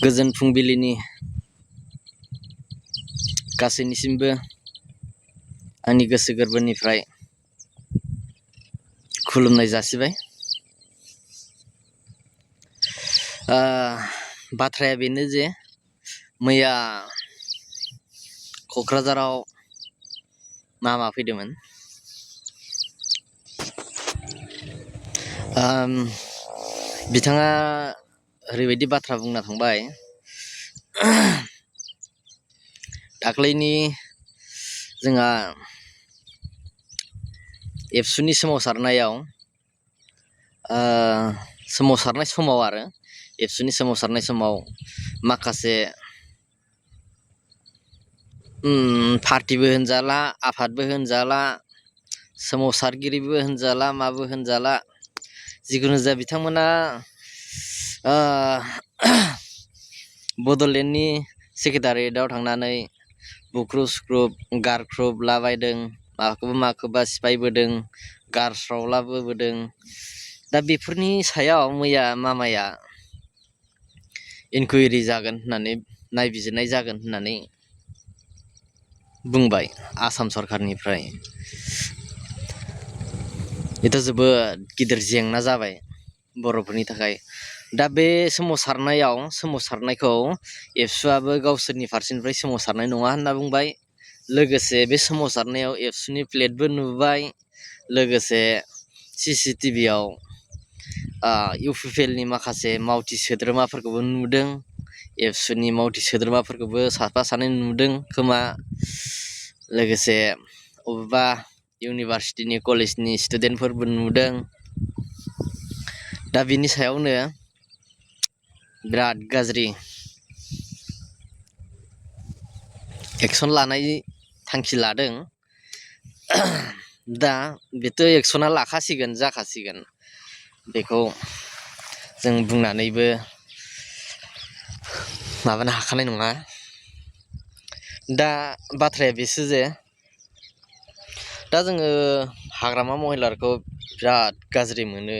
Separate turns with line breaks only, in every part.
गोजोन फुंबिलिनि गासैनिसिमबो आंनि गोसो गोरबोनिफ्राय खुलुमनाय जासिबाय। बाथ्राया बेनो जे मैया क'क्राझाराव मामा फैदोंमोन। बिथाङा ओरैबायदि बाथ्रा बुंना थांबाय, दाख्लैनि जोंहा एबसुनि सोमावसारनाय समाव आरो एबसुनि सोमावसारनाय समाव माखासे पार्टिबो होनजाला, आफादबो होनजाला, सोमावसारगिरिबो होनजाला, माबो होनजाला, जिखुनु जाया बिथांमोना बड'लेण्डनि सेक्रेटारियेटआव थांनानै बुख्रुब सुख्रुब गारख्रुबलाबायदों, माखौबा सिफायबोदों, गारस्रावलाबोदों। दा बेफोरनि सायाव मैया मामाया इनकुवेरि जागोन होननानै, नायबिजिरनाय जागोन होननानै बुंबाय आसाम सरकारनिफ्राय। बेथ' जोबोद गिदिर जेंना जाबाय बर'फोरनि थाखाय। दा बे सोमावसारनायखौ एबसुआबो गावसोरनि फारसेनिफ्राय सोमावसारनाय नङा होनना बुंबाय। लोगोसे बे सोमावसारनायाव एबसुनि प्लेटबो नुबाय, लोगोसे CCTVआव UPPLनि माखासे मावथि सोद्रोमाफोरखौबो नुदों, एबसुनि मावथि सोद्रोमाफोरखौबो साफा सानै नुदों खोमा, लोगोसे अबेबा इउनिभारसिटिनि कलेजनि स्टुडेन्टफोरबो नुदों। दा बिनि सायावनो बिराद गाज्रि एक्सन लानाय थांखि लादों। दा बेथ' एक्सना लाखासिगोन, जाखासिगोन, बेखौ जों बुंनानैबो माबानो हाखानाय नङा। दा बाथ्राया बेसो जे दा जोङो हाग्रामा महिलारखौ बिराद गाज्रि मोनो।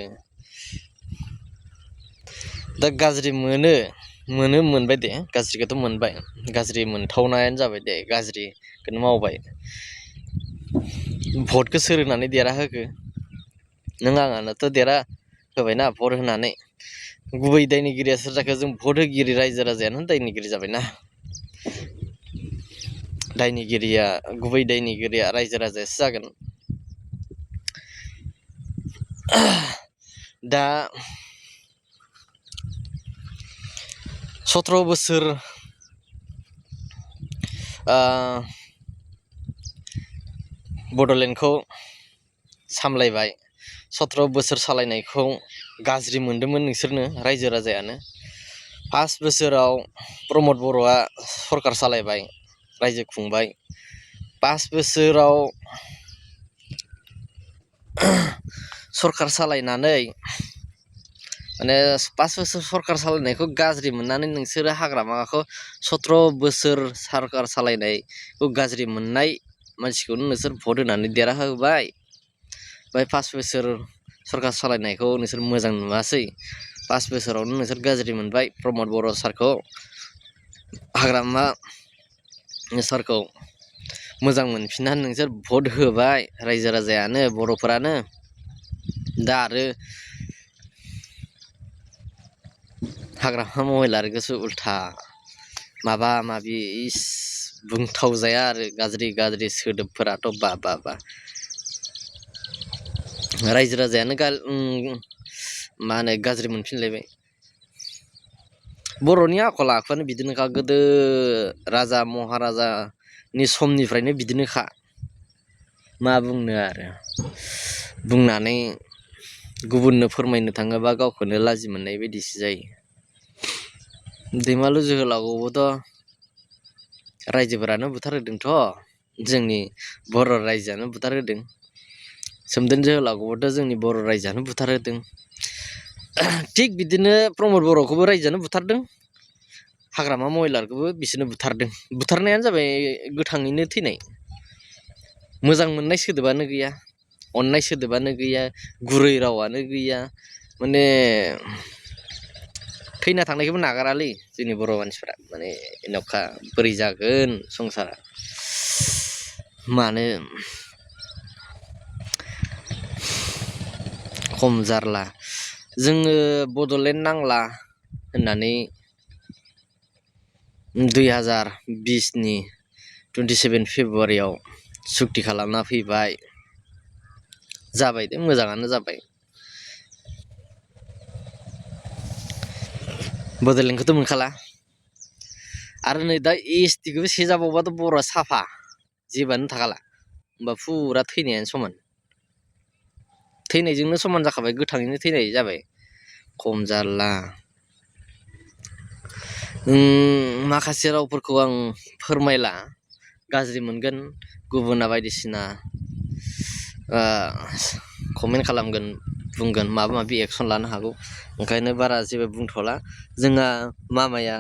दा गाज्रि मोनबाय दे, गाज्रिखौथ' मोनबाय, गाज्रि मोनथावनायानो जाबाय दे, गाज्रिखौनो मावबाय। भटखौ सोर होनानै देरहाहोखो? नों आंनोथ' देरहा होबायना भट होनानै। गुबै दायनिगिरिया सोर जाखो? जों भट होगिरि रायजो राजायानो दायनिगिरि जाबायना। गुबै दायनिगिरिया रायजो राजायासो जागोन। दा 17 बोसोर बड'लेण्डखौ सामलायबाय, 17 बोसोर सालायनायखौ गाज्रि मोनदोंमोन नोंसोरनो, रायजो राजायानो। 5 बोसोराव प्रमद बर'आ सरकार सालायबाय, रायजो खुंबाय। 5 बोसोराव सरकार सालायनानै माने 5 बोसोर सरकार सालायनायखौ गाज्रि मोननानै नोंसोरो हाग्रामाखौ 17 बोसोर सरकार सालायनायखौ गाज्रि मोननाय मानसिखौनो नोंसोर भट होनानै देरहाहोबाय। ओमफ्राय 5 बोसोर सरकार सालायनायखौ नोंसोर मोजां नुवासै। 5 बोसोरावनो नोंसोर गाज्रि मोनबाय प्रमद बर' सारखौ, हाग्रामा सारखौ मोजां मोनफिननानै नोंसोर भट होबाय रायजो राजायानो, बर'फोरानो। दा आरो हाग्रामा महिलारिखौसो उल्था माबा माबि बुंथावजाया आरो गाज्रि सोदोबफोराथ' बा रायजो राजायानो मा होनो गाज्रि मोनफिनलायबाय। बर'नि आखल आखुआनो बिदिनोखा, गोदो राजा महाराजानि समनिफ्रायनो बिदिनोखा। मा बुंनो आरो, बुंनानै गुबुननो फोरमायनो थाङोबा गावखौनो लाजि मोननाय बायदिसो जायो। दैमालु जोहोलावखौबोथ' रायजोफोरानो बुथारहोदोंथ', जोंनि बर' रायजोआनो बुथारहोदों। सोमदोन जोहोलावखौबोथ' जोंनि बर' रायजोआनो बुथारहोदों। थिग बिदिनो प्रमद बर'खौबो रायजोआनो बुथारदों, हाग्रामा महिलारखौबो बिसोरनो बुथारदों। बुथारनायानो जाबाय गोथाङैनो थैनाय। मोजां मोननाय सोदोबानो गैया, अननाय सोदोबानो गैया, गुरै रावानो गैया, माने थैना थांनायखौबो नागारालै जोंनि बर' मानसिफ्रा माने एन'खा बोरै जागोन संसारा मानो खम जारला जोङो बड'लेण्ड नांला होननानै 2020नि 27 फेब्रुवारियाव सुक्ति खालामना फैबाय जाबाय दे मोजाङानो जाबाय बड'लेण्डखौथ' मोनखाला आरो नै दा एसटिखौबो सेजाबावबाथ' बर'आ साफा जेबोआनो थाखाला होमबा फुरा थैनायानो समान थैनायजोंनो समान जाखाबाय गोथाङैनो थैनाय जाबाय खम जारला माखासे रावफोरखौ आं फोरमायला गाज्रि मोनगोन गुबुना बायदिसिना कमेन्ट खालामगोन बुंगोन माबा माबि एक्सन लानो हागौ ओंखायनो बारा जेबो बुंथ'ला जोंहा मामाया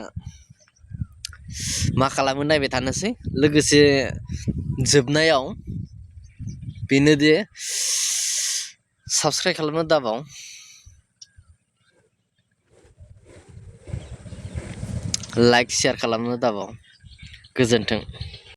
मा खालामो नायबाय थानोसै लोगोसे जोबनायाव बेनोदि साबस्क्राइब खालामनो दाबाव लाइक शेयार खालामनो दाबाव गोजोन्थों।